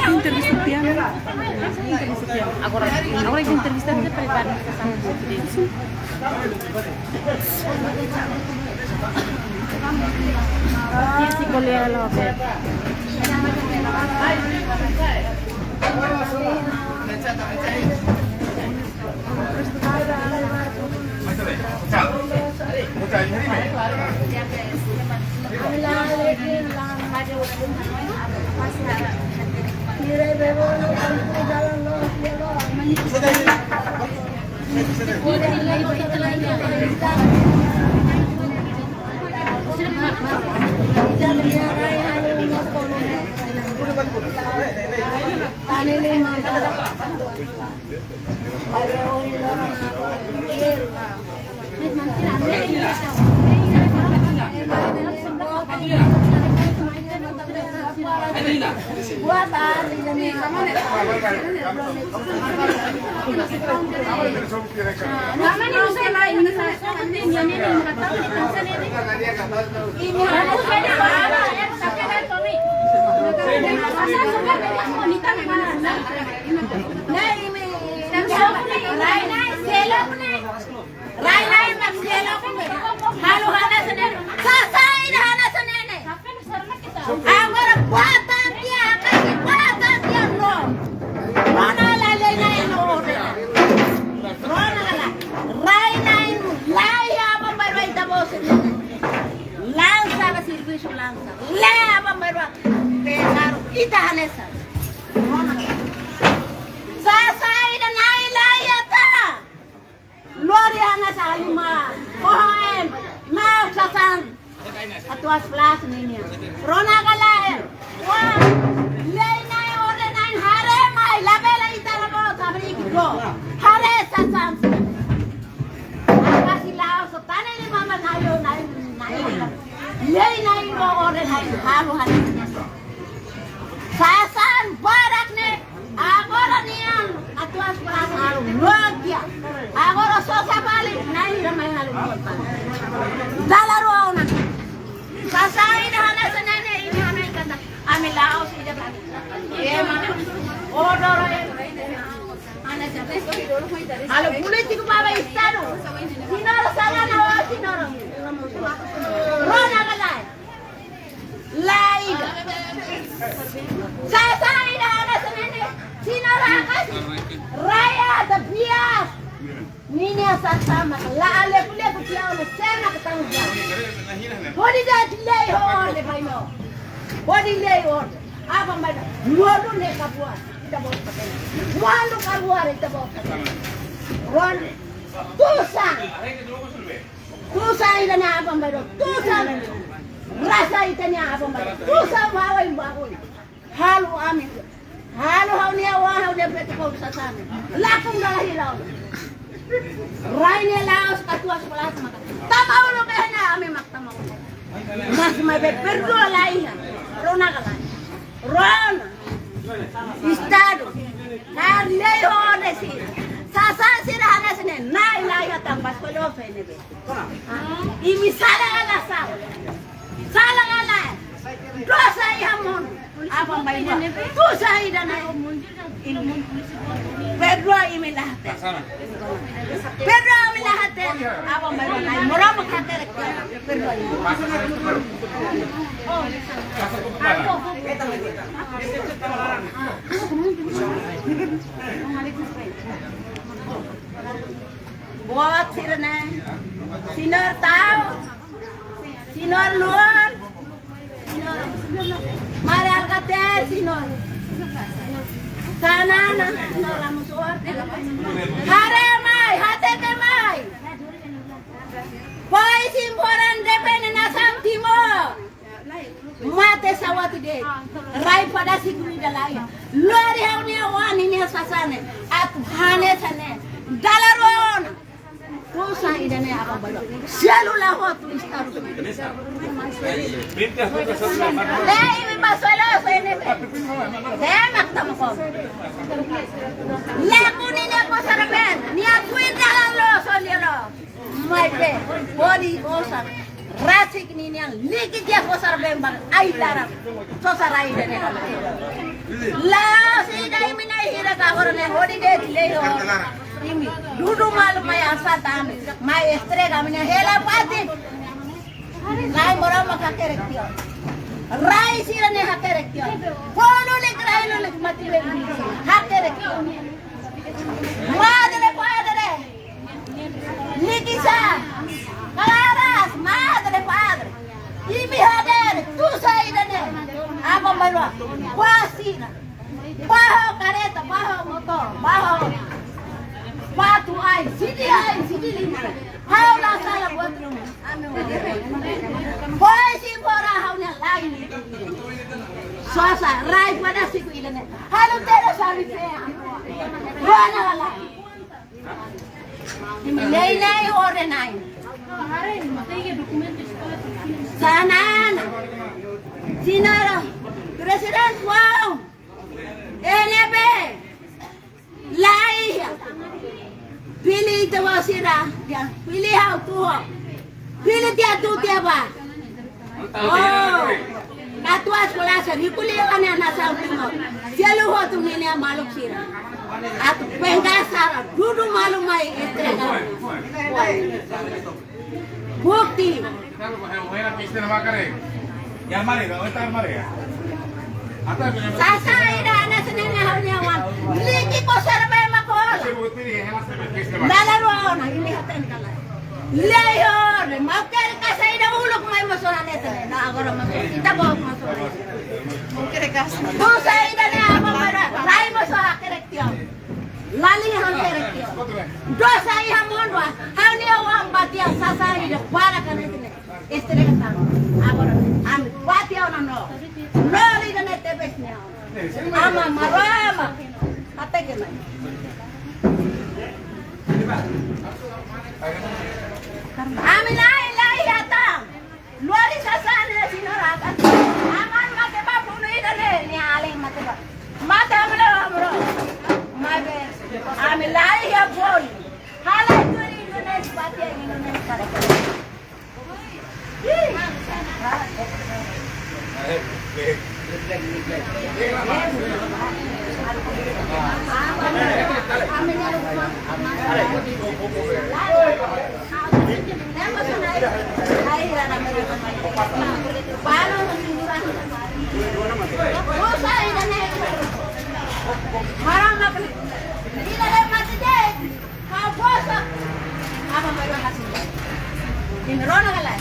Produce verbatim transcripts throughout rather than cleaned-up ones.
Entrevista piano. Agora, agora que entrevista te prepara. Esse colega lá, ok. Rai na'in mak seluk ne'e. Halo hanesan ne'e. Sasán ida hanesan ne'e. Agora buat tiha, kasi buat tiha no. Rona la lei na'in no orden. Rona la. Rai na'in laiha aban-bainrua ita-boot sira. Lansa ka servisu lansa. Laiha aban-bainrua. Pesaru ita hanesan. Rona la. Sasán ida na'in laiha ta. Lori hanesan halimar. Oho em. Mau sasán. Katuas plas ninia. Rona ka lae. Wah. Lei na'in orden na'in haree mai. Labele ita la boot abri kiko. Haree sasán. Apa si lao so tane ni mama nayo na'in na'in. Lei na'in orden na'in halo hanesan. Sasán barak ne'e. Agora nian katuas plas halo logia. Agora sosa fali na'in ida mai halo. Dala rua ona. Sasán ida hanesan ne'e, ida hanesan ne'e. Ami la'ós ida fali. Ema. Odor. Halo polítiku baba estadu. Sinora salana o sinora. Rona ka lae. Lae. Sasán ida hanesan ne'e. Sinora kasi. Raya da bias. Ninia sasán mak la ale kule ku tiau le sena ke tanggung jawab. Hodi da lei ho orde baino. Hodi lei orde. Aban-bainrua. Walu ne kabua. Ita-boot pakai. Walu kabua ita-boot pakai. Ron. Tusan. Tusan ida-ne'e aban-bainrua. Tusan. Rasa ita-nia aban-bainrua. Tusan wawa im bawa. Halo ami. Halo ha'u-nia oan ha'u-nia feto ko sasán. Lakon dala hilau. Rai ne'e la'ós katuas plas maka. Tama uluk ne'e ami mak tama uluk. Mas mai be perdua laiha. Rona ka lae. Rona. Estadu. Kar lei ho desi. Sasán sira hanesan ne'e. Na'in laiha tanba solo fe ne'ebé. Imi sala ka la sala. Sala ka lae. Dosa iha monu. Aban-bainrua. Tusan ida-ne'e. Perdua imi la hatene. Perdua imi la hatene. Abang baru naik. Murah mah kata rek. Perdua imi. Boot sira-ne'e. Señór Tau. Señór Luan. Señór Mari Alkate, señór. Tanana, señór Lamusuar. Haree mai, hateke mai. Foin simu foran depende nasaun Timor. Mate sawati de. Rai fada siku ida laiha. Lori ha'u-nia oan ninia sasán ne'e. Atu hanesan ne'e. Dala rua ona. Tusa ida-ne'e apa balu. Selula hotu istar. Dei mi basuelo sene. Dei mak tamu kom. Laku ninia kosar ben. Nia kuida lalo solielo. Maibé, boli osan. Rasik ninian liki dia kosar ben bang ai laran. Sosa rai dene. La si dai mina hira ka hora ne hodi de lei ho. Imi, dudu malu mai asa tan. Mai estrega mina hela pati. Rai murah mah hakerek tiha ona. Rai sira-ne'e hakerek tiha ona. Kolu lek rai lu lek mati ben. Hakerek tiha ona. Madre, padre. Nikisa. Kalaras, madre, padre. Imi hader, tusa ida-ne'e. Apa baru? Kuasina. Baho kareta, baho motor, baho batu ai, sidi ai, sidi lima. Ha'u la sala buat rumah. Foin simu foran ha'u-nia lain. Sosa, rai fada siku ida-ne'e. Halo tera sabi fea. Rona la. Imi lei lei orde nai. Sanan. Señora, Presidente, wow. N B. Laiha. Fili ita-boot sira. Ya, fili ha'u tuho. Fili tiha atu tiha ba. Oh. Katuas kolasa, rikuliu ane nasaun Timor. Selu hotu ninia maluk sira. Atu pengga sara, dudu malu mai entrega. Bukti. Sasán ida hanesan ne'e ha'u-nia oan. Liki kosar ben mak hola. Dala rua ona, imi hatene ka lae. Lei hodi, mau kere kasa ida uluk mai mosu hanesan ne'e. Nah, agora mau ita bawa mosu. Mau kere kasa. Tusa ida-ne'e apa pada, rai mosu hakerek tiha ona. Lali hakerek tiha ona. Dosa iha mundu, ha'u-nia oan bá tiha sasán ida para ka ne'e. Estrela tan. Agora, ami fó tiha ona no. No liga na T V ne'e. Aman Maromak. Até ke mai. Ami lai, lai atan. Lori sasán ne'e señora atan. Aman mate bá funu ida-ne'e, nia alin mate bá. Mate amro, amro. Mate. Ami lai iha foli. Halai tuir Indonézia, fó tiha Indonézia kare-kare. Ha'u bosa. Apa mai ba hasil? Imi rona ka lae?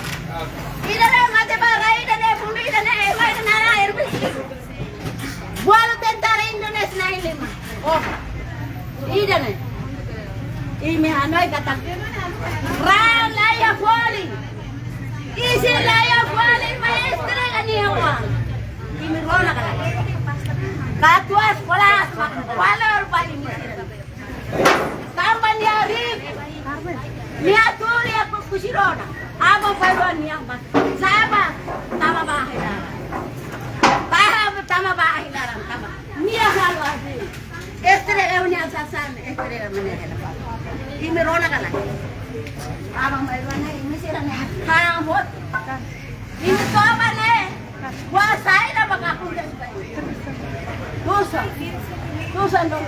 Ida-ne'e mate bá rai ida-ne'e funu ida-ne'e, ema ida-ne'e air bersih. Buat tentara Indonesia na'in lima. Oh. Ida-ne'e. Imi hanoin katak. Raan laiha foli. Isin laiha foli, maestra ka nia oan. Imi rona ka lae? Katuas kolas, valór ba imi. Tanba nia riku. Nia tuur iha ku-, kusi rona. Aban-bainrua nia bá. Sa'e bá, tama bá ahi laran. Taha bá, tama bá ahi laran, tama. Nia halo ahi. Estrela, ha'u-nia sasán, estrela mana hela. Imi rona ka lae? Aban-bainrua ne'e, imi sira-ne'e. Ha'u boot. Imi toba ne'e. Wa saida maka aku udah suka. Dosa. Dosa dong.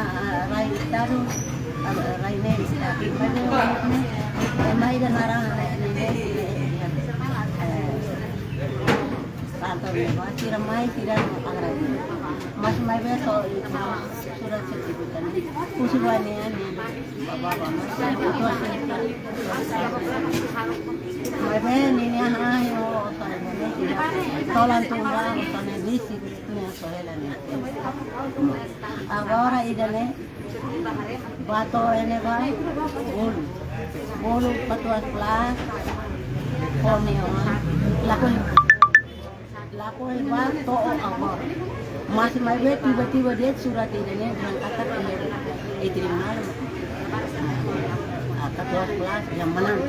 ah, rai estadu, ah, rai ne'e estadu. Maibé ema ida naran ne'e, ne'e, ne'e, eh, kantor ne'ebá, sira mai, sira no agradese. Mas maibé só, só surat sertifikat ne'e. Husu ba nia, nia bá, bá, bá, mas nia atu aseita. Maibé ninia hahán ho osan ne'e, sira tolan tun ba, osan ne'e, nia sei, nia sei hela ne'e. Agora ida-ne'e, bá to'o iha ne'ebá, bolu. Bolu katuas kelas, fó nia oan, lakohi. Lakohi bá to'o agora. Mas maibé tiba-tiba de'it surat ida-ne'e, bilang katak iha, iha tribunál. Ah, katuas kelas, yang menang.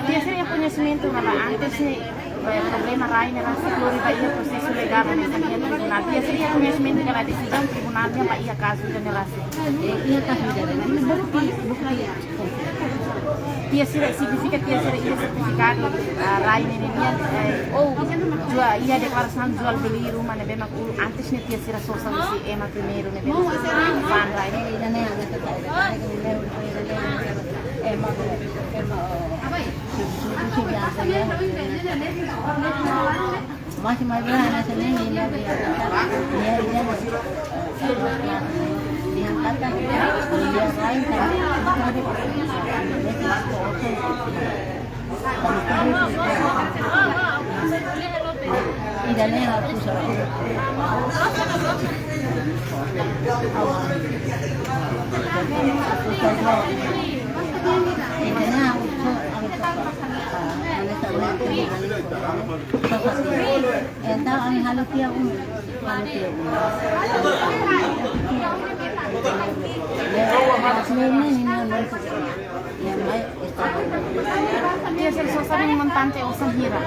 Tia sira-nia koñesimentu, maibé antes ne'e, eh, problema rai ne'e rasik lori ba iha prosesu legál ne'e, iha tribunál. Tia sira-nia koñesimentu katak desizaun tribunál ne'e ba iha kazu ida-ne'e rasik. Eh, iha kazu ida-ne'e, bukti, bukti. Tia sira, signifika tia sira iha sertifikadu, ah, rai ne'e nian, eh, ou jual, iha deklarasaun jual beli ruma ne'ebé mak uluk antes ne'e tia sira sosa husi ema primeiru ne'ebé mak fa'an rai ne'e. Ida-ne'e, ida-ne'e, ida-ne'e, ema, ema, oh, husi biasa ya. Mas maibé hanesan ne'e, nia, nia, nia, nia katak, nia lain kan, ida-ne'e ha'u susar. Susar. Ida-ne'e ha'u susar, ha'u susar. Ah, hanesan ne'e, hanesan ne'e. Susar. Entaun, ami halo tiha uma. Halo tiha uma. Ne'e, ne'e, ne'e, ne'e. Dia sel sosa dengan montante osan hira.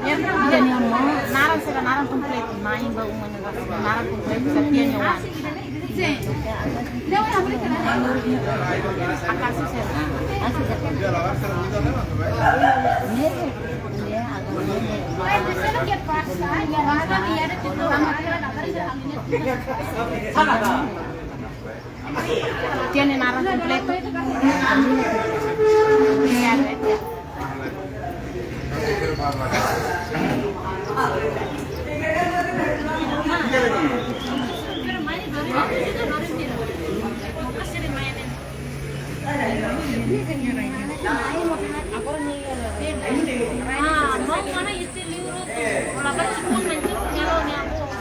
Ya, dia nia naran sira naran kompletu, naran ba uma naran kompletu, sira nia wan. Tiene naran kompletu.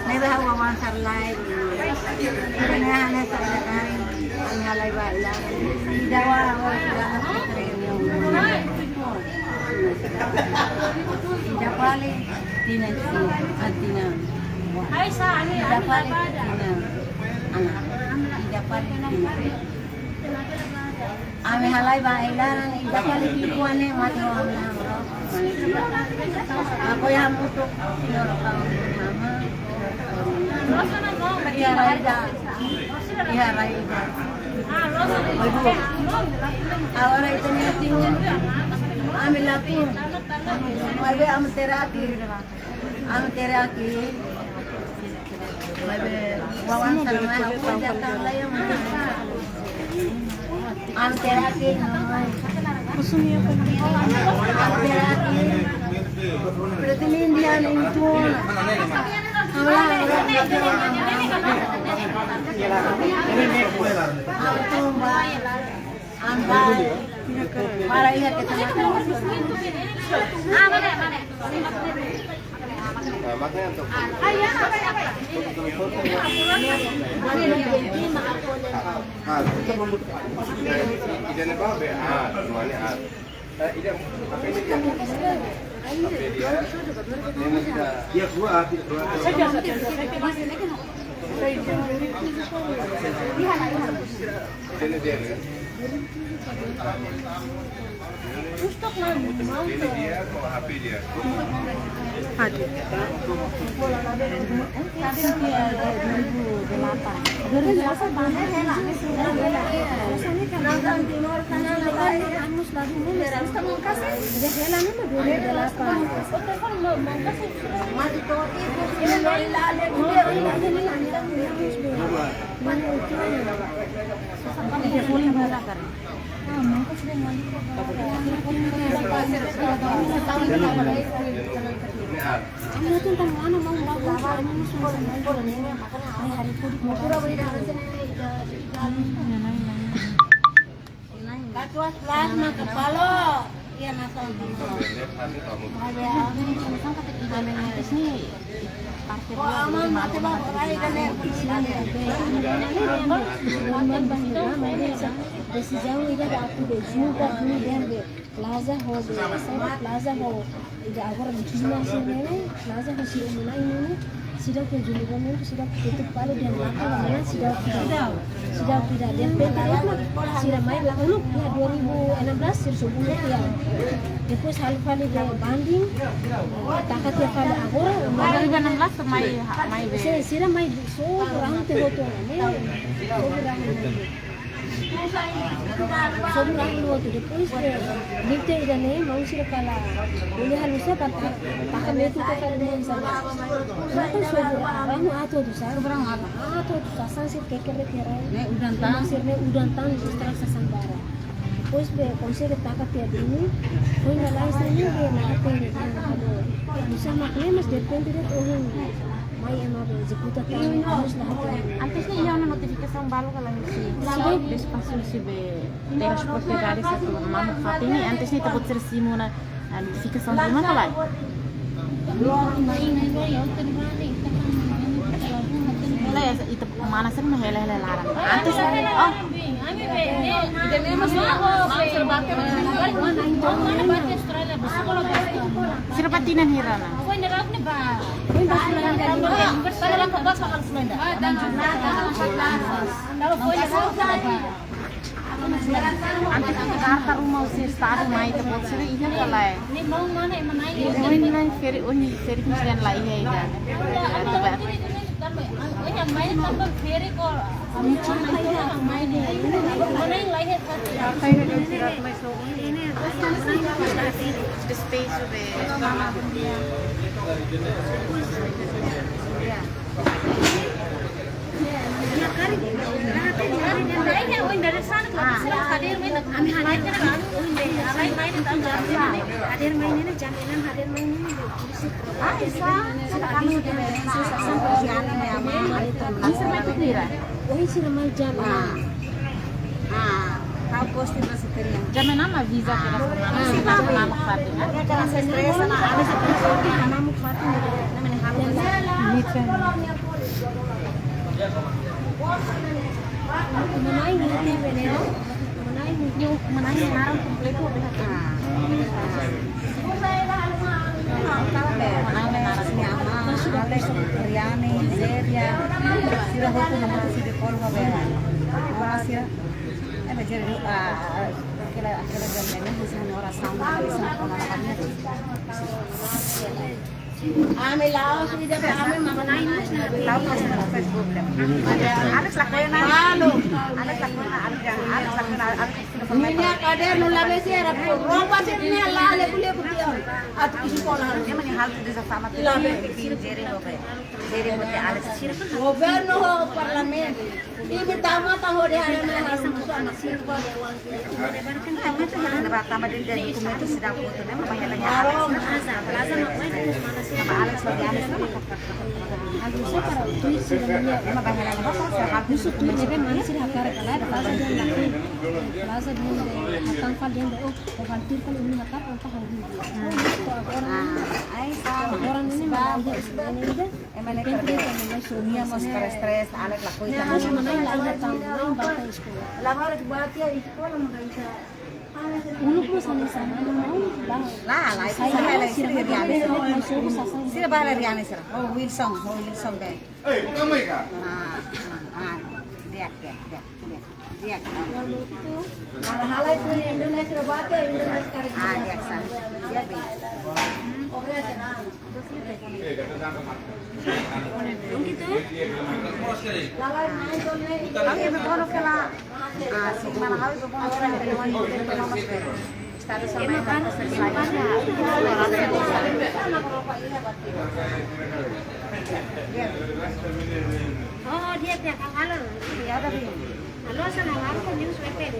Ne'ebé ha'u wawansara lai. Ne'e hanesan ida karik, ami halai ba ila. Ida wa, wa, ida. Ida fali tinan si, ah, tinan. Ida fali tinan. Ana. Ida fali tinan. Ami halai ba ila, ida fali tinan ne'e mate ho ami. Apoia hamutuk, señora, mama. Iha rai ida. Iha rai ida. Agora ita-nia tinan. Ami la tun. Maibé ami teraki. Ami teraki. Maibé wawansara mai ha'u jatau lai. Ami teraki. Ami teraki. Berarti ini dia nih, itu. Ami tumba. Ami para iha ke tengah. Ah, makanya untuk. Ah, ida-ne'e ba be, ah, mana, ah. Eh, ida, apa ini dia? Apa dia? Ini kita. Ya, dua, ah, dua. Ini dia. Katuas plasma kepala. Iya, nasa. Antes ni, parte. Desizaun ida atu de junta dulu dentro de plaza ho de, saida plaza ho, ida agora de China sira-ne'e, plaza ho sira-nia mãe ne'e, sira ke julgamentu, sira ke tutup fali dehan maka mana sira ke, sira ke ida dehan pente, sira mai uluk iha dua ribu enam belas sira sobu iha. Depois halo fali de banding, taka tiha fali agora. Dua ribu enam belas mai, mai be. Sira, sira mai sobu rante hotu ne'e, sobu rante. Sobu rante hotu, depois de, nite ida-ne'e, maun sira kala, uli halusa kata, taka metu ke kala maun sira. Maka sobu rante atu tu sa. Sobu rante atu. Atu tu sa, sasán sira keker tiha rai. Ne'e udan tan. Sira-ne'e udan tan, estraga sasán barak. Depois be, konsellu taka tiha duni, foin lalais ne'e be, na ape ne'e, na ape. Bisa mak ne'e, mas depende de ohin. Mai ema be ezekuta tan, harus la hatene. Antes ne'e iha ona notifikasaun balu ka lae husi, husi espasu husi be transporte dari satu mama fatin ne'e, antes ne'e ita-boot sira simu ona, ah, notifikasaun ruma ka lae? Lae, ita mana sira mak hela-hela laran. Antes, oh. Sira ba tinan hira ona? Antes de carta ruma husi estadu mai, ita-boot sira iha ka lae? Ohin, ohin ferik, ohin ferik husi dehan la iha ida. Atu ba. Despejo de Ohin sira mai jam enam. Ah, kau posting masih teriak. Jam enam a visa ke na semana, semana fatin, ah. Dia kena stres, na ada satu orang yang nama fatin, namanya Hamzah. Menai ni, menai ni, menai ni naran kompletu. Ah. Alex, Riani, Zeria, sira hotu hamutuk sira di kol ho bela. Ora sira, eh, bajir, ah, ah, aquela, aquela jam ne'e, bisa ora sama, bisa ora sama. Ami la'ós, ami la'ós. Alex lakohi ona. Alex lakohi ona, Alex, Alex lakohi ona, Alex. Niña kadernu la besera, por roupa de niña la le kuliah por dia. Atu ke sekolah. Ema nia hal tu desa sama tu. La be. Jere ho be. Jere ho te Alex. Governu ho parlamentu. Imi tama tahu de hari ini harus masuk anak sirba. Ema ba tama de dari dokumentu sira foto ne'e, ema ba hela iha Alex. Ema Alex ba Alex. Ema ba hela iha Alex. Plaza de, hatan fal de, oh, oh, hal tir kali ini hatan, oh, tahu di. Ah, ai, sa, agora ne'e, mas, ida, ida. Ema ne'e kerja. Nia mós stres, stres, Alex lakohi. Nia mós mana la iha tan, la iha bata eskola. La balik buat ya eskola, maka bisa. Uluk mós hanesan, mau, bang. La, la, itu sai, sama, la, sira sira ba, biasa. Sira ba la Riani sira. Oh, Wilson, oh, Wilson be. Eh, bukan mereka. Ah, ah, ah, dia, dia, dia, dia. Iya. Kalau hal itu Indonesia baca, Indonesia sekarang. Ah, iya, sa. Iya, be. Oke, tenang. Begitu? Kami berbono kela. Ah, si mana kami berbono kela. Estadu sama. Ema kan, ema kan. Oh, dia, dia, kalau. Iya, ada, Bi. Halo, sana, halo, news web deh.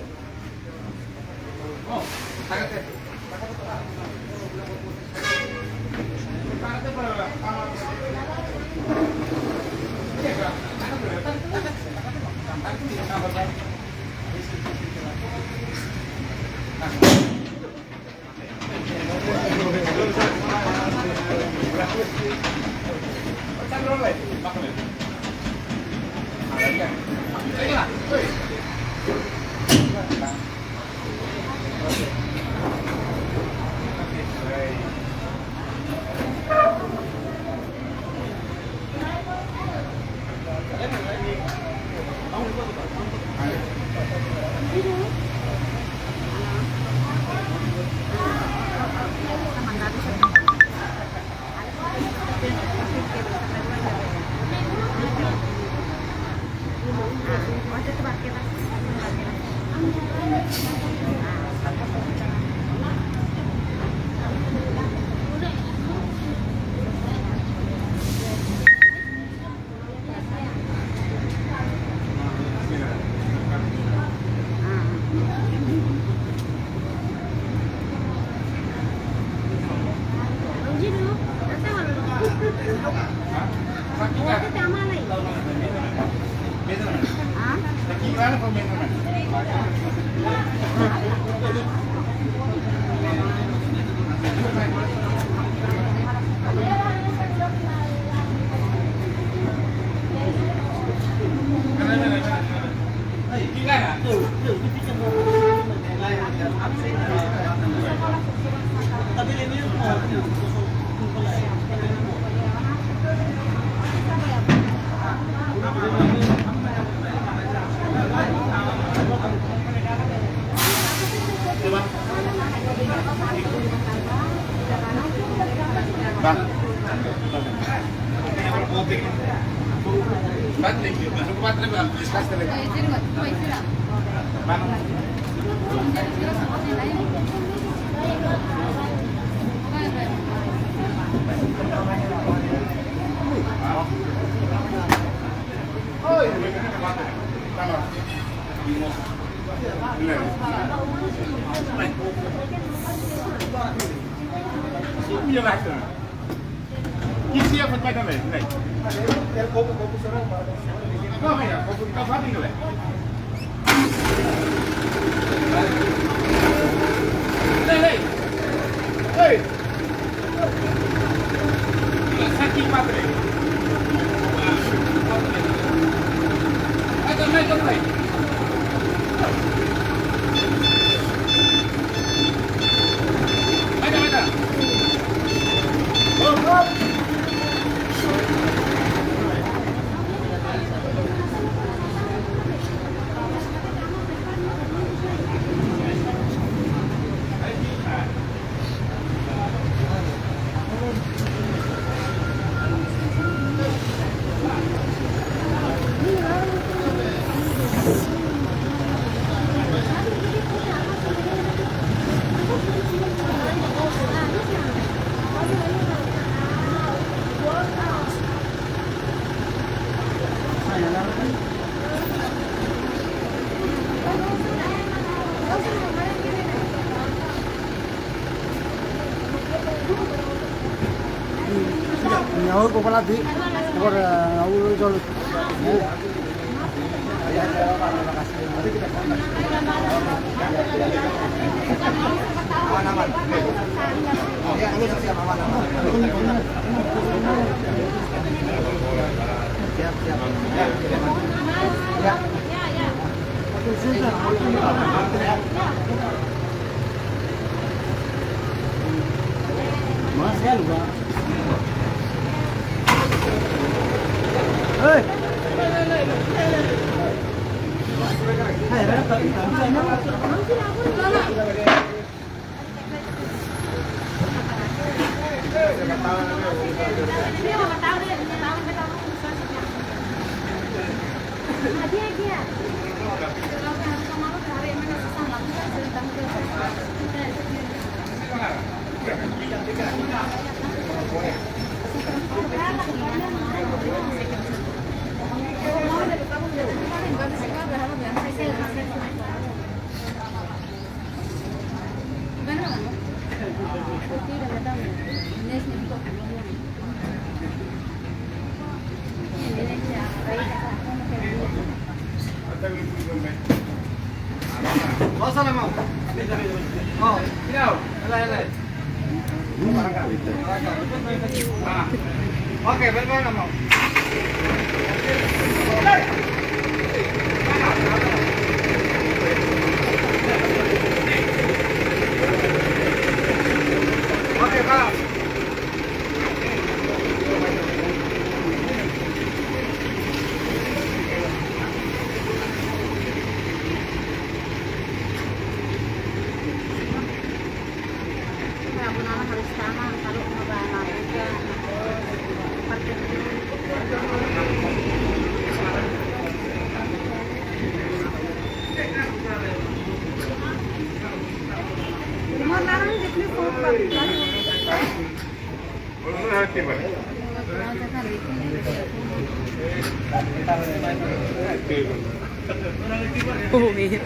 Nyawa ko pala di, ko, eh, nyawa jol. Oke, bermain, Amau. Oke, Pak. Oh, iya.